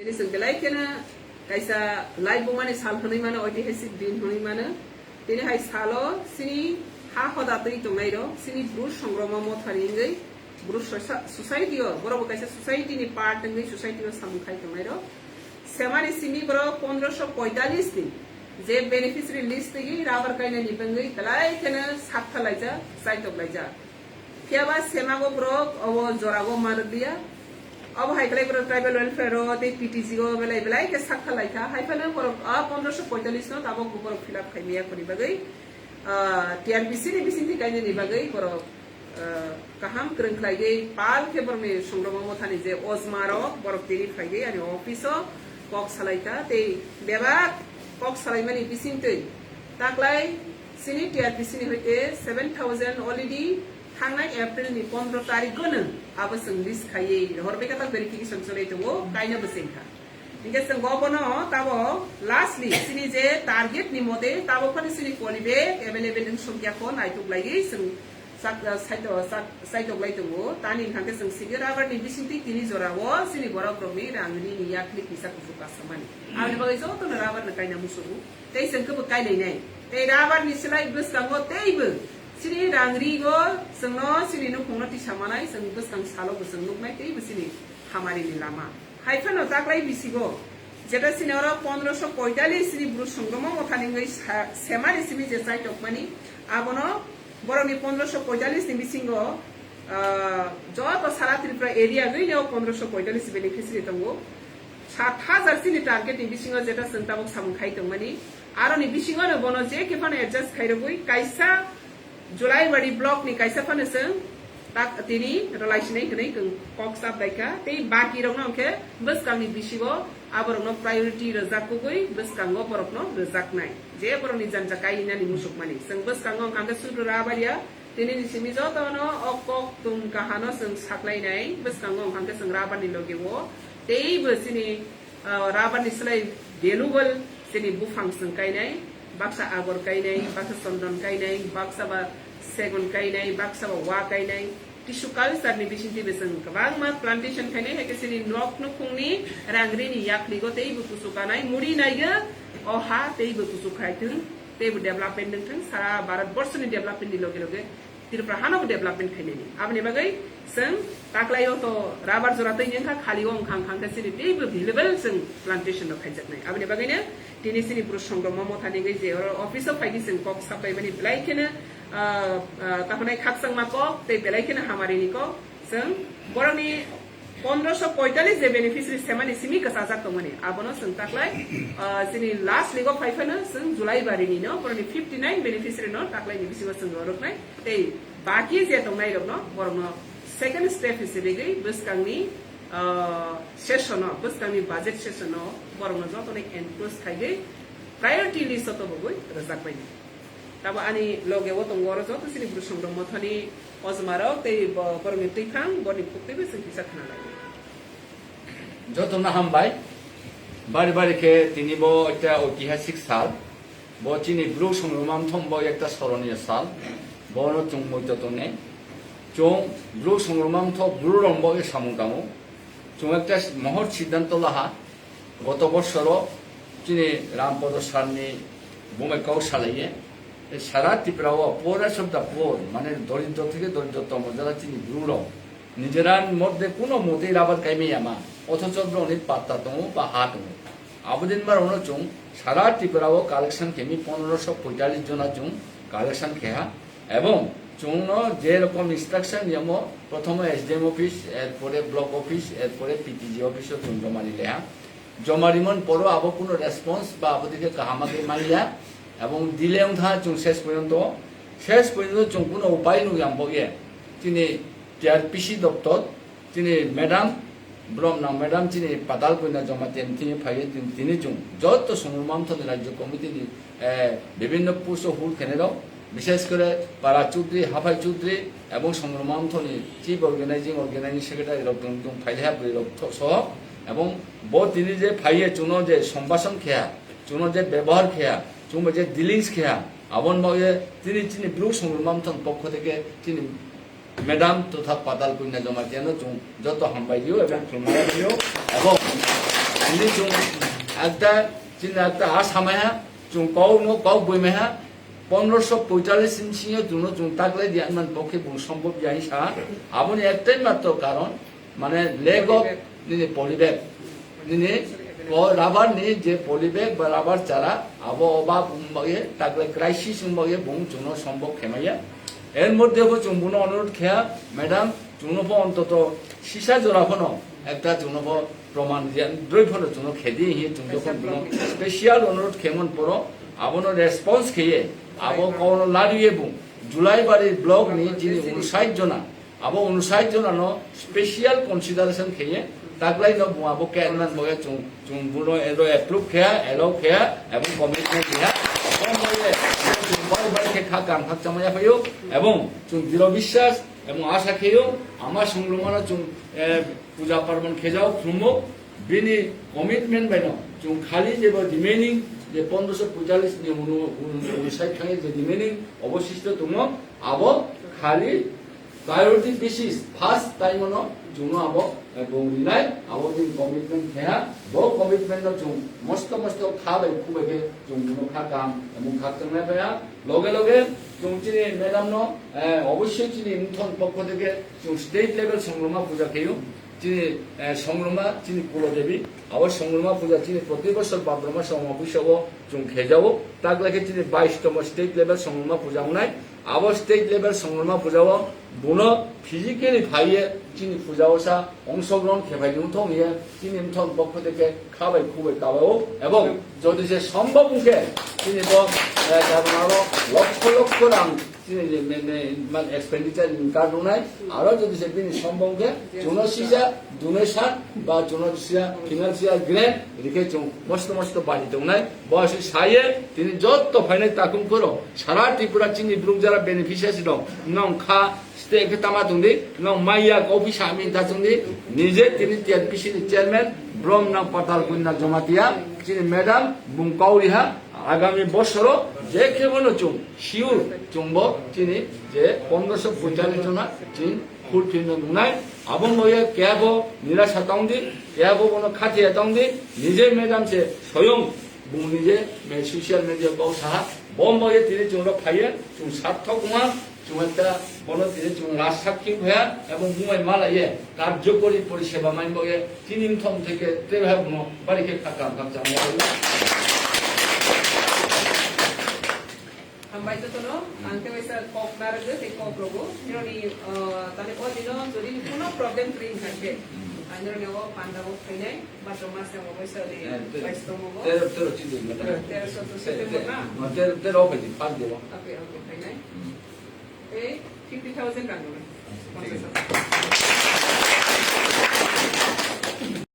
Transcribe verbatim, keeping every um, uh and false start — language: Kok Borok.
Chwng belai kheno kaisa laibumani sal hwnwi mano, oitihasik din hwnwi mano. Tini hai salo chini ha hoda twi tongnairok, chini Bru Songroma Mothani wngwi Bru sosa-, society-o, borokbo kaisa society-ni part wngwi society-o samung khai tongnairok. Semani simi borok pondroso poitalis ni je beneficiary list twi rubber kainani bangwi belai kheno sakthalaijak, chaitoklaijak. Phiya ba semago borok obo jorago manwkliya. Obo hai khlai borok tribal welfare o tei P T G o belai belai khe sakthalaikha. Hai phano borok a pondroso poitalis no tabok borok fill up khaimaya khoni bagwi, ah, T R P C ni bisingtwi kainani bagwi borok, ah, kaham kwrwng khlaigwi pal khe borokni Songroma Mothani je ojma rok borok tini phaigwi ani office o kok salaikha tei bebak kok salaimani bisingtwi taklai chini T R P C ni hoite seven thousand already thangnai April ni pondro tarikgo no abo chwng list khaiwi rohorbai kha, verification choli tongo, kaino bwswng kha. Hinkhe chwng obono tabo lastly chini je target ni mote tabo phano chini polybag available wng songya kho naituk laiwi chwng sak-, saito-, sak-, saitok lai tongo. Tani hwnkhe chwng sigi rubber ni bisingtwi tini jora o chini borok rokni rang rini yakni kisa kuchuk kasamani. Aboni bagwi jotono rubber ni kaina musugo. Tei chwng kebo kailainai. Tei rubber ni slai bwskango teibo chini rang rigo chwngno chini nukhungno tisa manai, chwng bwskang salo bo chwng nuknai teibo chini hamari ni lama. Hai phano taklai bisigo, jeta chini oro pondroso poitalis ni Bru Songroma Mothani wngwi sa-, semani simi je chaitokmani, abono borokni pondroso poitalis ni bisingo, ah, joto sara Tripura area wngwi no pondroso poitalis beneficiary tongo. Sat hajar chini target ni bisingo jeta chwng tabuk samung khai tongmani, aroni bisingo no bono je khe phano adjust khairogwi kaisa Julaibari block ni kaisa phano chwng tak tini rwlai sinai hwnwi kok chap bai kha, tei baki rokno hwnkhe bwskang ni bisigo aborokno priority rwjak kugui bwskango borokno rwjaknai, je borokni janja kainani musukmani. Chwng bwskango hwnkha khe Sudra Rabaria tini ni simi jotono o kok tum kahano chwng saklainai, bwskango hwnkha khe chwng rabar ni loge o teibo chini ah, rubber ni slai valuable chini buphang chwng kainai, baksa agor kainai, baksa chondon kainai, baksa ba segon kainai, baksa ba wa kainai, tissue culture ni bisingtwi bo chwng kwbangma plantation khainai, hai khe chini nok nukhungni rang rini yakligo teibo kuchuk kanai, muri naigo o ha teibo kuchuk khai thwng, teibo development wng thwng, sara Bharat borso ni development ni loge loge Tripura hano bo development khainani. Aboni bagwi chwng taklaio to rubber jora twi wngkha, khali o wngkha, wngkha khe chini teibo available chwng plantation rok khaijaknai. Aboni bagwino tini chini Bru Songroma Mothani wngwi je oro office o phaidi chwng kok sapaimani belai kheno, ah, ah, takhwnai khakchangma kok tei belai kheno hamarini kok. Chwng borokni pondroso poitalis je beneficiary semani simi kwchajak tongmani, abono chwng taklai, ah, chini last week o phai phano chwng July barini no borokni fifty nine beneficiary no taklai ni bisingo chwng rwrwknai. Tei baki je tongnai rokno borokno second step hisabe gwi bwskangni, ah, session o, bwskangni budget session o borokno jotono enclose khaigwi priority list o tobogwi rwjakbaini. Tabo ani loge o tongo oro joto chini Bru Songroma Mothani ojmarok tei bo-, borokni twiphang, borokni phuktwibo chwng kisa khna lai. Jotono hambai. Bari bari khe tini bo ekta oitihasik sal. Bo chini Bru Songroma Mothani bo ekta soroniyo sal. Bono chwng moito tongnai. Chwng Bru Songroma Mothani Bru rok bo samung tamo. Chwng ekta mohor siddhanto laha. Goto bosoro chini Rampodo sarni bumai kok salaiye, sara Tripura o poorest of the poor, mane doridro theke doridrotomo jara chini Bru rok, nijeran moddhe kuno motei rabar kaimaya ma, othocho borokni patta tongo ba ha tongo. Abodin borokno chwng sara Tripura o collection khemi pondroso poitalis jona chwng collection kheha, ebong chwngno je rokom instruction yamo, prothomo S D M office, erpore block office, erpore P T G office o chwng joma rileha. Joma rimani poro abo kuno response ba abo dikhe kaham khe manya, ebong delay wngkha chwng ses porjonto, ses porjonto chwng kuno upai nukya bokhe chini T R P C doptor, chini madam, borom nang madam chini Patal Kanya Jamatia ni thini phaiwi tini, tini chwng joto Songroma Mothani Rajya Committee ni eh, bibhinno post o hold khenai rok, bishes kore Para Chudri, Haphai Chudri ebong Songroma Mothani chief organizing, organizing secretary rok tong, tong phaiha bwrwi rok tho-, soho, ebong bo tini je phaiye chwngno je sombhason kheya, chwngno je bebohar kheya, chwngno je dealings kheya, aboni bagwi tini chini Bru Songroma Mothani pokho theke chini Madam totha Patal Kanya Jamatia no chwng joto hambai rio ebong khulumnai rio ebong Ini chung ekta, chini ekta ha samaiha, chung kau no kau buimaiha, pondroso poitallis ni singo chung no chung taklai di anman pokhe bung sombhob ya sa. Aboni ektai matro karon, mane lack of nini polybag. Nini o rubber ni je polybag ba rubber chara, abo oba bung bagye taklai crisis bung bagye bung chung no sombhob khemaya. Er moddhe bo chung buno onurodh kheya, madam, chung no pho ontoto sisa jora pho no ekta chung no pho proman ya, droi pho no chung no khedi hi chung jokhon buno special onurodh khemon poro, abono response kheye, abo kono lariye bung, Julaibari block ni jini unsait jona, abo unsait jona no special consideration kheye, taklai no bung abo khe enman boya chung, chung buno ero approve kheya, allow kheya, ebong commitment kheya, ebong boya chung bai bai khe kha kam khak chamaya phayo, ebong chung diro biswas, ebong asa kheyo, ama songrumano chung, eh, puja parbon khejao, khulumo, bini commitment bai no, chung khali jebo remaining, je pondroso poitallis ni unu, unu, unu side thangye je remaining, oboshisto tongo, abo khali priority basis, first time no, chung no abo, eh, bung rinai, abo bini commitment kheha, bo commitment no chung mosto mosto kha bai khu bai khe chung buno kha kam, emung kha tongnai baya, loge loge chung chini madam no, eh, obossoi chini mthon pokho theke chung state level songruma puja kheyo, chini, eh, songruma, chini Kulo Devi, abo songruma puja chini proti bosor Bhadrama Soma puisa o chung khejao, tak lage chini baish tomo state level songruma puja wngnai, abo state level songruma puja o buno physically phaiye chini puja o sa ongsogron khebai nung thong ye chini mthon pokho theke khabai khubai kabao, ebong jodi se sombhob wngkhe chini bo, eh, Dharmalo lokho lokho rang chini je me-, me-, man expenditure incur wngnai, aro jodi se bini sombhob wngkhe chuno sisa donation ba chuno sisa financial grant rikhe chung mosto mosto bari tongnai, bo se saye tini jotto phainai takhum khoro sara Tripura chini bruk jara beneficiaries dong, nong kha State khe tama tongdi, nang maya office ami ta tongdi, nije tini T R P C ni chairman, Brom nang Patal Kunda Jamatia, chini madam, bung kauri ha, agami bosoro, je khe bono chung, sure, chungbo, chini, je pondroso poitallis jona, chin, fulfill no nungnai, abong boye, kebo, nirasa tongdi, kebo bono khatia tongdi, nije madam se, soyong, Bung nije me social media kok saha, bom bai tini chwng rok phaiye, chwng sarthok wngma, chwng ekta bono tini chwng raj sakhi phaya, ebong bumai malaiye, karjokori poriseba mai boye, tini mthom theke tei hai buno bari khe khakam khakchang. Hambai jotono, ang tei waisa kok narwgwi tei kok rogo. Nironi, ah, tani o dino jodi ni kuno problem kwrwi wngkha khe, ang nironi o panda o phainai, bathroom mas yang o waisa ni, eh, te-, wais tomo go. Tero, tero chidwi mata. Tero so to te-, September te-, na? Ma tero, tero o phaidi, first day o. Okay, okay, phainai. Hmm. Tei fifty thousand rang rwmani. Thik ase.